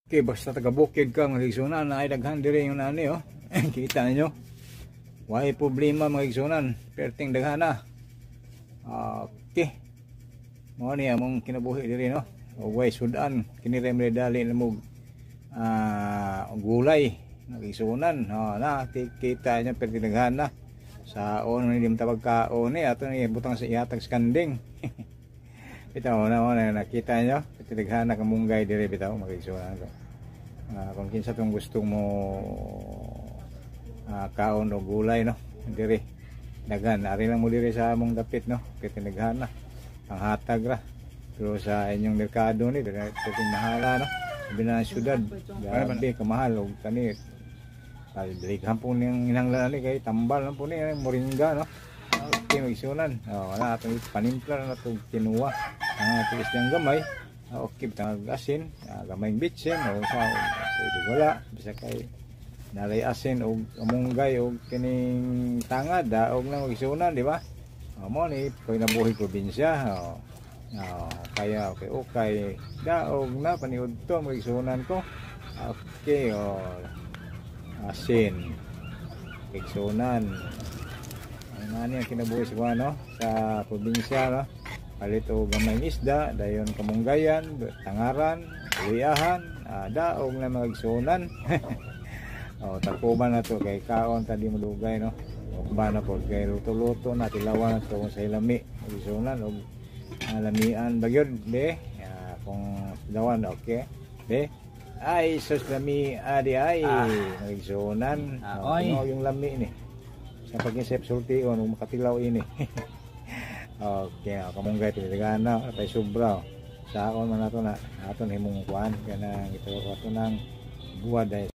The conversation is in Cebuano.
Okay, basta taga bukid ka, mga igsunan, ay daghan diri yung nani oh. Kita ninyo. Way problema, mga igsunan, perting daghan na. Okay. Mao ni among kinabuhi diri, no. O way sudan kini ra may dali na mo gulay, mga igsunan. Oh, na kita niyo, perting daghan na. Saon ni di pagkaon ni ato ni butang sa ihatag sa kanding. Bitaw na mo na nakita nyo, perting daghan na kamunggay diri bitaw, mga igsunan ko. Kung kinsa tong gusto mo kaon o gulay, no, diri daghan, ari lang mo diri sa among dapit, no, perting daghan na, panghatag ra. Pero sa inyong merkado ni diri, perting mahala, no, sabi na ang syudad, grabe kamahal. Og kani dili po niyang hinanglan ani kay tambal lang po ni moringa, no. Okay, mga igsunan, oh, wala atong panimpla na itong kinuha ang ating isdang gamay. Okay, bitang asin, gamayng bitsin o sa pwede wala bisa kay nalay asin og kamunggay og kining tangad, daog lang, igsunan, di ba? Oh, mo ni kinabuhi probinsya. Oh. Oh, kaya okay okay daog na paniud to, mga igsunan ko. Okay, oh, asin, igsunan, ang ani ang kinabuhi sa, no, sa probinsya, no. Palit og gamayng isda, dayon kamunggayan, tangaran, luyahan, daog na, mga igsunan. Oh, takuban na to kay kaon ta di madugay, no. Ba na po kay luto-luto na, tilawan na to kung sa lami, igsunan, og lamian ba gyud be. Kung tilawan, okay be, ay sus, lami adi ay, mga igsunan. Ah, oy. Oh, yung lami ni sa pag-isip sultion ug makatilaw ini. Okay, kamunggay tinitigan na, atay sobra. Oh. Saon man nato na, aton himong kuan kanang ito ato nang buwad ay.